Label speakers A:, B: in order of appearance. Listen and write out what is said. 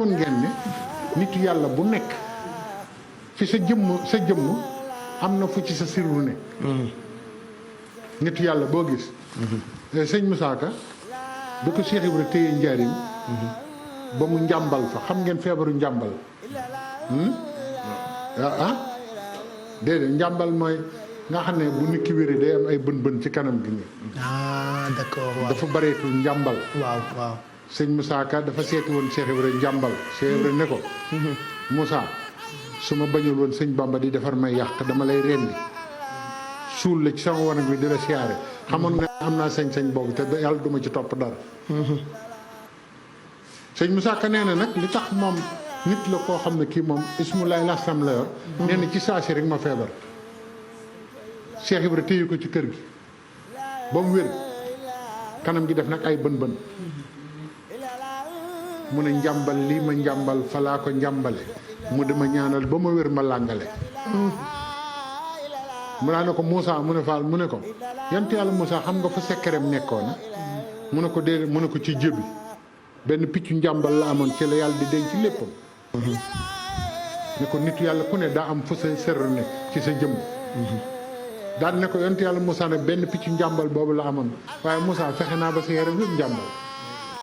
A: xamoon ngeen ne nitu yàlla bu nekk fi sa jëmm am na fu ci sa sirru ne nitu yàlla boo gis sëñ Moussa Ka bi ko Cheikh Ibra téye njaarim ba mu njàmbal fa xam ngeen feebaru njàmbal déedéet njàmbal mooy nga xam ne bu nit ki wéree day am ay bën ci kanam gi nii
B: d'accord waaw
A: dafa bareetul njàmbal
B: waaw
A: sëñ Moussa Ka dafa seeti woon Cheikh Ibra njàmbal Cheikh Ibra ne ko Moussa su ma bañul woon sëñ Bamba di defar may yàq dama lay rendi suul la ci sama wanag bi di la siyaare xamoon nga am naa sañ-sañ boobu te yàlla duma ci topp dara sëñ Moussa Ka nee na nag li tax moom nit la koo xam ne kii moom ismulaay lastam la yor nee na ci saasi rek ma feebar Cheikh Ibra téye ko ci kër gi ba mu wér kanam gi def nag ay bën mu ne njàmbal lii ma njàmbal falaa ko njàmbale mu dama ñaanal ba ma wér ma làngale mu naa ne ko Moussa mu ne Fall mu ne ko yant yàlla Moussa xam nga fa sekkereem nekkoona mu ne ko déedéet mu ne ko ci jëbi benn piccu njàmbal la amoon ci la yàlla di denc léppam ne ko nitu yàlla ku ne daa am fu sa sër ne ci sa jëmm daal ne ko yant yàlla Moussa ne benn piccu njàmbal boobu la amoon waaye Moussa fexe naa ba sa yaram yëpp njàmbal